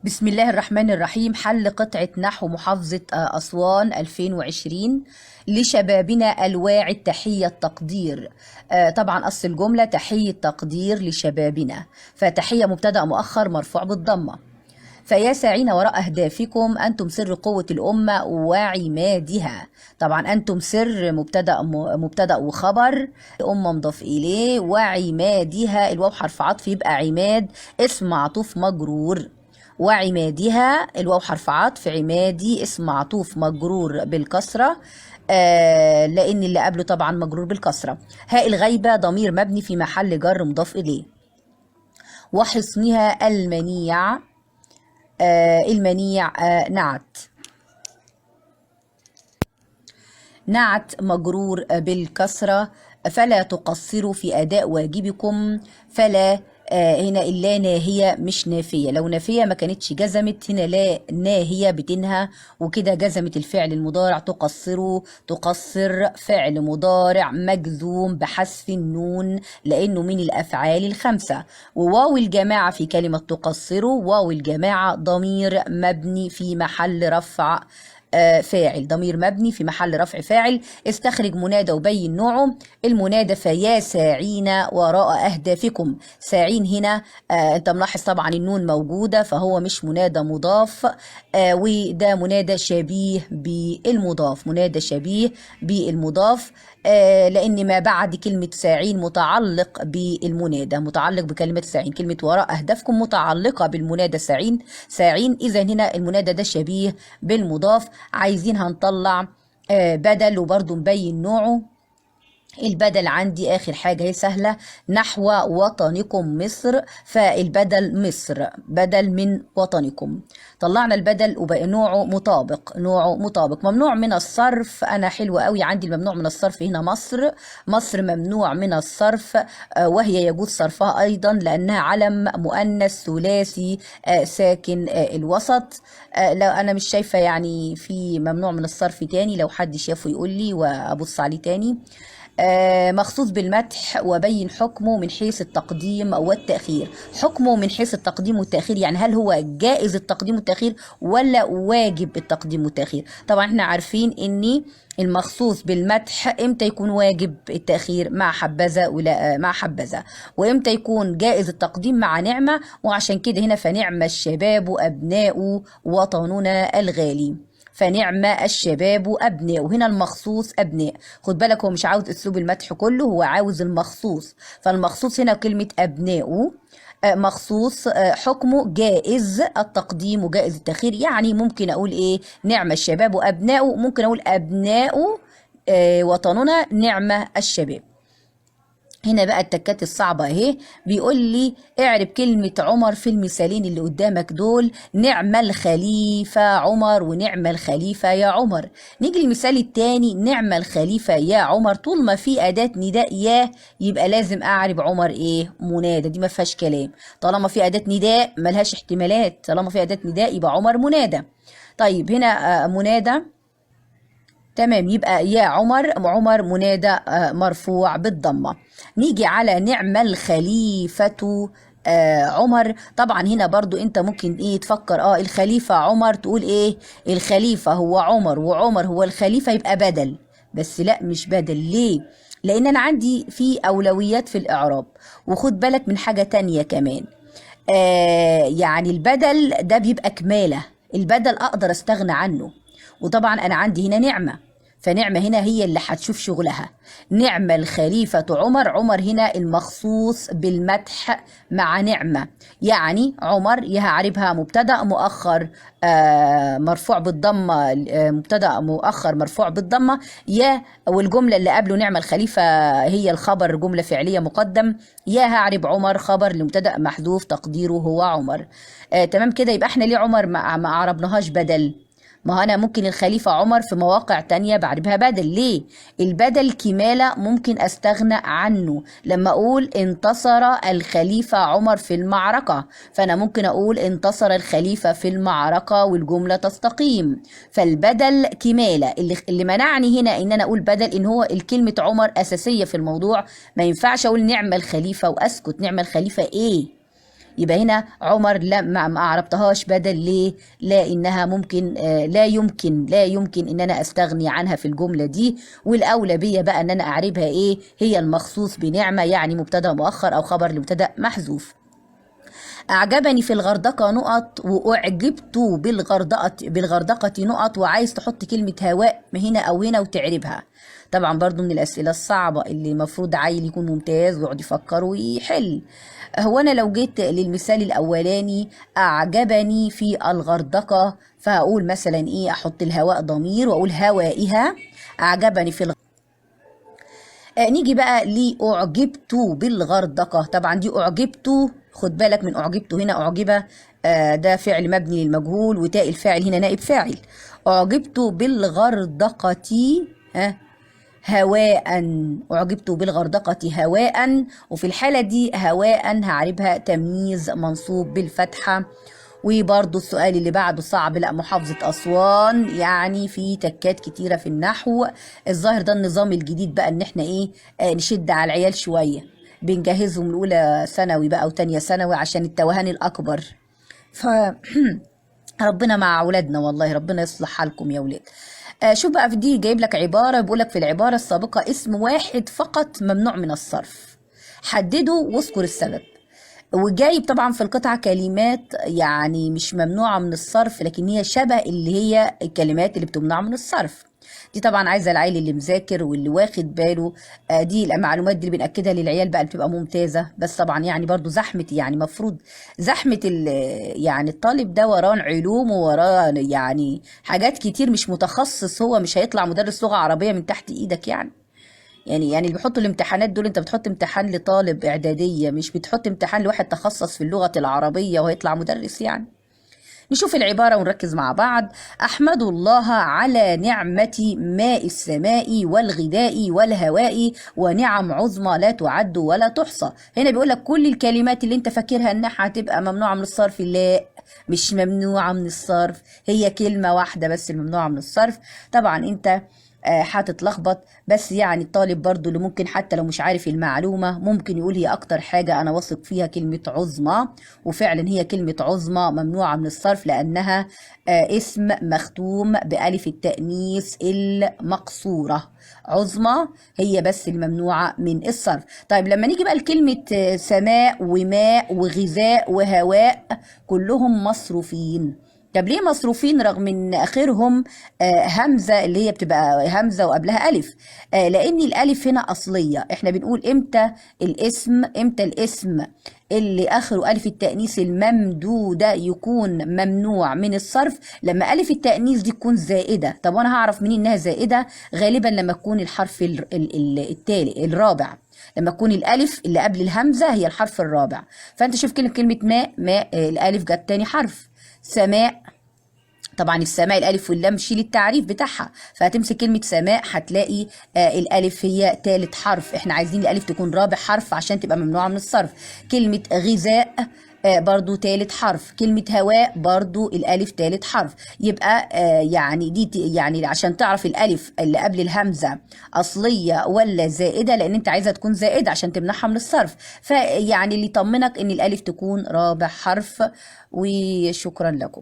بسم الله الرحمن الرحيم. حل قطعة نحو محافظة أسوان 2020 لشبابنا الواعي التحية التقدير. طبعا أصل الجملة تحية تقدير لشبابنا، فتحية مبتدأ مؤخر مرفوع بالضمة. فيا ساعين وراء أهدافكم أنتم سر قوة الأمة وعمادها. طبعا أنتم سر مبتدأ وخبر، الأمة مضاف إليه، وعمادها الواو حرف عطف يبقى عماد اسم معطوف مجرور. وعمادها الواو حرف عطف، عمادي اسم معطوف مجرور بالكسرة، لأن اللي قبله طبعا مجرور بالكسرة. هاء الغيبة ضمير مبني في محل جر مضاف إليه. وحصنها المنيع، المنيع نعت، نعت مجرور بالكسرة. فلا تقصروا في أداء واجبكم، فلا هنا اللا ناهية مش نافية، لو نافية ما كانتش جزمت، هنا لا ناهية بتنهى وكده جزمت الفعل المضارع. تقصروا، تقصر فعل مضارع مجزوم بحذف النون لأنه من الأفعال الخمسة. وواو الجماعة في كلمة تقصروا، واو الجماعة ضمير مبني في محل رفع فاعل، ضمير مبني في محل رفع فاعل. استخرج منادى وبين نوعه. المنادى فيا ساعين وراء أهدافكم، ساعين هنا انت ملاحظ طبعا النون موجودة فهو مش منادى مضاف، وده منادى شبيه بالمضاف، منادى شبيه بالمضاف، لأن ما بعد كلمة ساعين متعلق بالمنادى، متعلق بكلمة ساعين، كلمة وراء أهدافكم متعلقة بالمنادى ساعين، ساعين، إذا هنا المنادى ده شبيه بالمضاف. عايزين هنطلع بدل وبرضه نبين نوعه. البدل عندي آخر حاجة هي سهلة، نحو وطنكم مصر، فالبدل مصر بدل من وطنكم. طلعنا البدل وبقى نوعه مطابق، نوعه مطابق. ممنوع من الصرف، أنا حلوة قوي عندي الممنوع من الصرف هنا مصر، مصر ممنوع من الصرف، وهي يجوز صرفها أيضا لأنها علم مؤنث ثلاثي ساكن الوسط. لا أنا مش شايفة يعني في ممنوع من الصرف تاني، لو حد شافه يقول لي وأبص عليه تاني. مخصوص بالمدح وبين حكمه من حيث التقديم والتأخير. حكمه من حيث التقديم والتأخير يعني هل هو جائز التقديم والتأخير ولا واجب التقديم والتأخير؟ طبعا احنا عارفين ان المخصوص بالمدح امتى يكون واجب التأخير مع حبذا ولا مع حبذا، وامتى يكون جائز التقديم مع نعمة، وعشان كده هنا فنعم الشباب أبناء وطننا الغالي، فنعم الشباب أبناء، وهنا المخصوص أبناء. خد بالك هو مش عاوز أسلوب المدح كله، هو عاوز المخصوص، فالمخصوص هنا كلمة أبناء مخصوص، حكمه جائز التقديم وجائز التأخير، يعني ممكن أقول إيه؟ نعم الشباب وأبناء، ممكن أقول أبناء وطننا نعم الشباب. هنا بقى التكات الصعبة اهي، بيقول لي اعرب كلمة عمر في المثالين اللي قدامك دول، نعم الخليفة عمر ونعم الخليفة يا عمر. نيجي للمثال التاني، نعم الخليفة يا عمر، طول ما في أداة نداء يا يبقى لازم أعرب عمر ايه؟ منادى، دي ما فيهاش كلام، طالما في أداة نداء ملهاش احتمالات، طالما في أداة نداء يبقى عمر منادى. طيب هنا منادى، تمام، يبقى يا عمر، عمر منادى مرفوع بالضمة. نيجي على نعم الخليفة عمر، طبعا هنا برضو انت ممكن ايه تفكر الخليفة عمر، تقول ايه الخليفة هو عمر وعمر هو الخليفة يبقى بدل، بس لا مش بدل. ليه؟ لان انا عندي في اولويات في الاعراب. وخد بالك من حاجة تانية كمان، يعني البدل ده بيبقى كمالة، البدل اقدر استغنى عنه، وطبعا انا عندي هنا نعمة، فنعمة هنا هي اللي هتشوف شغلها. نعمة الخليفة عمر، عمر هنا المخصوص بالمدح مع نعمة، يعني عمر يعربها مبتدأ مؤخر مرفوع بالضمة، مبتدأ مؤخر مرفوع بالضمة يا، والجملة اللي قبله نعمة الخليفة هي الخبر جملة فعلية مقدم، يا هعرب عمر خبر لمبتدأ محذوف تقديره هو عمر. تمام كده. يبقى احنا ليه عمر ما عربناهاش بدل؟ ما أنا ممكن الخليفة عمر في مواقع تانية بعربها بدل. ليه؟ البدل كمالة ممكن أستغنى عنه. لما أقول انتصر الخليفة عمر في المعركة، فأنا ممكن أقول انتصر الخليفة في المعركة والجملة تستقيم. فالبدل كمالة. اللي منعني هنا إن أنا أقول بدل إن هو الكلمة عمر أساسية في الموضوع، ما ينفعش أقول نعم الخليفة وأسكت. نعم الخليفة إيه؟ يبقى هنا عمر لا ما أعربتهاش بدل ليه؟ لا إنها ممكن، لا يمكن إن أنا أستغني عنها في الجملة دي، والأولى بيا بقى إن أنا أعربها إيه؟ هي المخصوص بنعمة، يعني مبتدأ مؤخر أو خبر لمبتدأ محذوف. أعجبني في الغردقة نقط، وأعجبت بالغردقة نقط، وعايز تحط كلمة هواء هنا أو هنا وتعربها. طبعا برضو من الأسئلة الصعبة اللي المفروض عيل يكون ممتاز ويقعد يفكر ويحل. هو أنا لو جيت للمثال الأولاني أعجبني في الغردقة، فهقول مثلا إيه؟ أحط الهواء ضمير وأقول هوائها. أعجبني في الغردقة. نيجي بقى لأعجبت بالغردقة. طبعا دي أعجبت، خد بالك من أعجبت هنا، أعجب ده فعل مبني للمجهول وتاء الفاعل هنا نائب فاعل. أعجبت بالغردقة هواء، أعجبت بالغردقة هواء، وفي الحالة دي هواء هعربها تمييز منصوب بالفتحة. وبرضو السؤال اللي بعده صعب، لا محافظة أسوان، يعني في تكات كتيرة في النحو. الظاهر ده النظام الجديد بقى، إن إحنا إيه، نشد على العيال شوية، بنجهزهم الأولى ثانوي بقى وتانية ثانوي عشان التوهان الأكبر. ف ربنا مع أولادنا والله، ربنا يصلح حالكم يا ولاد. شوف بقى في دي جايب لك عبارة، بيقول لك في العبارة السابقة اسم واحد فقط ممنوع من الصرف، حدده واذكر السبب. وجايب طبعا في القطعة كلمات يعني مش ممنوعة من الصرف، لكن هي شبه اللي هي الكلمات اللي بتمنع من الصرف. دي طبعا عايزة العيل اللي مذاكر واللي واخد باله، دي المعلومات دي اللي بنأكدها للعيال بقى اللي بتبقى ممتازة. بس طبعا يعني برضو زحمة، يعني مفروض زحمة يعني الطالب ده وراه علوم ووراه يعني حاجات كتير، مش متخصص، هو مش هيطلع مدرس لغة عربية من تحت ايدك. يعني اللي بيحطوا الامتحانات دول، انت بتحط امتحان لطالب اعدادية، مش بتحط امتحان لواحد تخصص في اللغة العربية وهيطلع مدرس. يعني نشوف العبارة ونركز مع بعض. أحمد الله على نعمة ماء السماء والغذاء والهواء ونعم عظمى لا تعد ولا تحصى. هنا بيقول لك كل الكلمات اللي انت فاكرها انها هتبقى ممنوعة من الصرف، لا مش ممنوعة من الصرف، هي كلمة واحدة بس الممنوعة من الصرف. طبعا انت هتتلخبط، بس يعني الطالب برضو اللي ممكن حتى لو مش عارف المعلومة ممكن يقول هي أكتر حاجة أنا واثق فيها كلمة عظمى، وفعلا هي كلمة عظمى ممنوعة من الصرف لأنها اسم مختوم بألف التأنيث المقصورة. عظمى هي بس الممنوعة من الصرف. طيب لما نيجي بقى لكلمة سماء وماء وغذاء وهواء، كلهم مصروفين. طب ليه مصروفين رغم ان اخرهم همزه اللي هي بتبقى همزه وقبلها الف؟ لان الالف هنا اصليه. احنا بنقول امتى الاسم اللي اخره الف التانيث الممدوده يكون ممنوع من الصرف؟ لما الف التانيث دي تكون زائده. طب وانا هعرف منين انها زائده؟ غالبا لما تكون الحرف التالي الرابع، لما تكون الالف اللي قبل الهمزه هي الحرف الرابع. فانت شوف كلمه ماء، ماء الالف جت تاني حرف. سماء، طبعا السماء الالف واللام شيل التعريف بتاعها، فهتمسك كلمه سماء هتلاقي الالف هي تالت حرف، احنا عايزين الالف تكون رابع حرف عشان تبقى ممنوعه من الصرف. كلمه غذاء برضو تالت حرف. كلمة هواء برضو الألف تالت حرف. يبقى يعني دي يعني عشان تعرف الألف اللي قبل الهمزة أصلية ولا زائدة، لأن أنت عايزها تكون زائدة عشان تمنعها من الصرف. فيعني اللي يطمنك إن الألف تكون رابع حرف. وشكرا لكم.